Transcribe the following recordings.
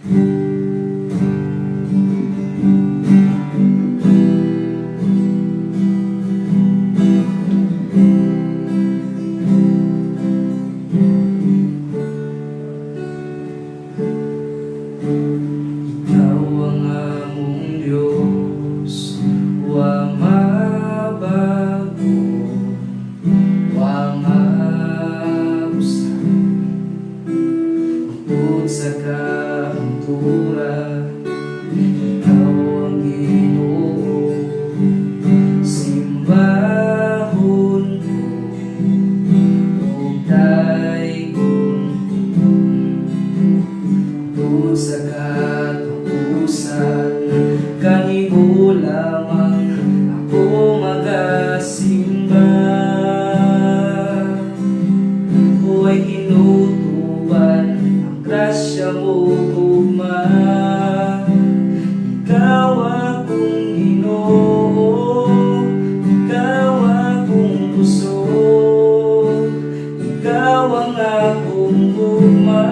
Ikaw ang among Diyos, wa mabago, wa mausab. Hangtod sa kahangturan, ikaw ang Ginoo. Simbahon ko ug daygon ko. Hangtod sa katapusan, kanimo lamang ako magasimba. Huwag hinutuban ang grasya mo, gugma. Ikaw akong Ginoo, ikaw akong kusog, ikaw ang akong gugma,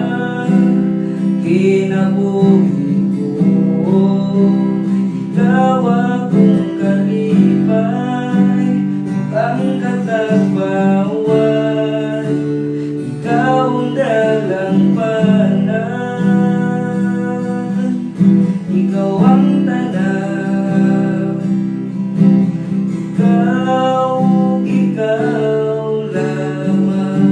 kinabuhi ko. Ikaw akong kalipay, ang katagbawan, ikaw ang dalangpanan, ikaw ang tanan, ikaw, ikaw lamang.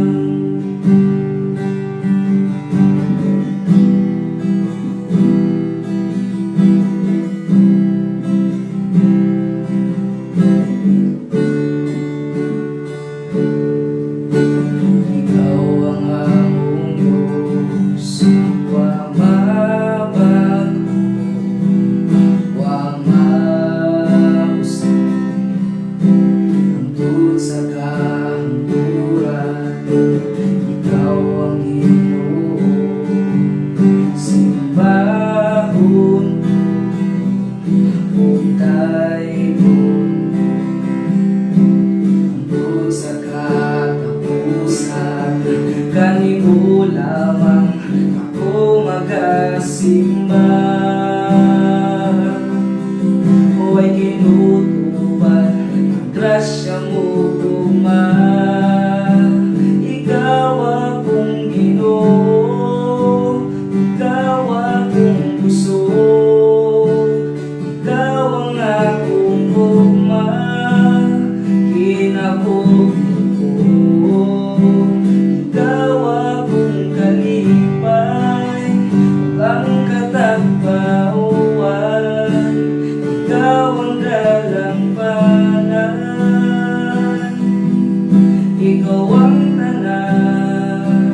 Ikaw ang among Diyos, wa mabago, wa mausab. Hangtod sa kahangturan, ikaw ang Ginoo. Simbahon ug daygon. Hangtod sa katapusan, kanimo lamang ako magasimba. Huwag ginutuban ang grasya mo, gugma. Ikaw akong Ginoo, ikaw akong kusog, ikaw ang akong gugma, kinabuhi ko. Ikaw akong kalipay, ang katagbawan, ikaw ang dalangpanan, ikaw ang tanan,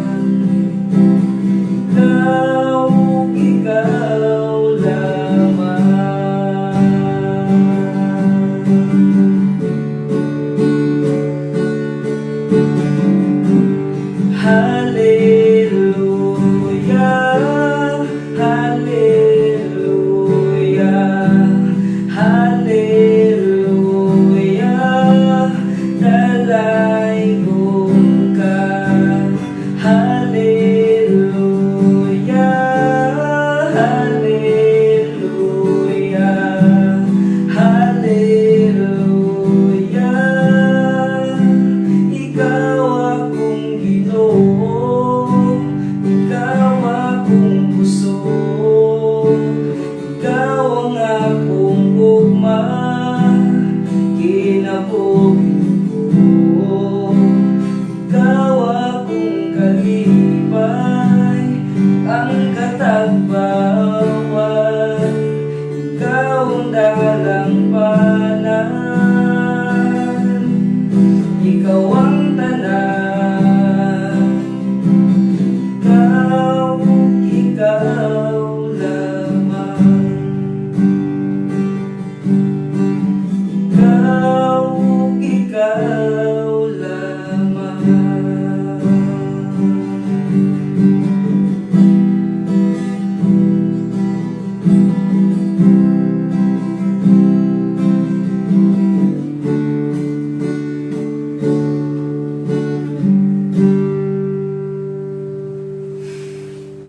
ikaw, ikaw lamang. Hallelujah, Hallelujah, Hallelujah, dalaygon ka. Hallelujah, Hallelujah, Hallelujah, ikaw akong Ginoo, ikaw akong kusog, ikaw ang akong gugma, kinabuhi ko. Ikaw akong kalipay, ang katagbawan,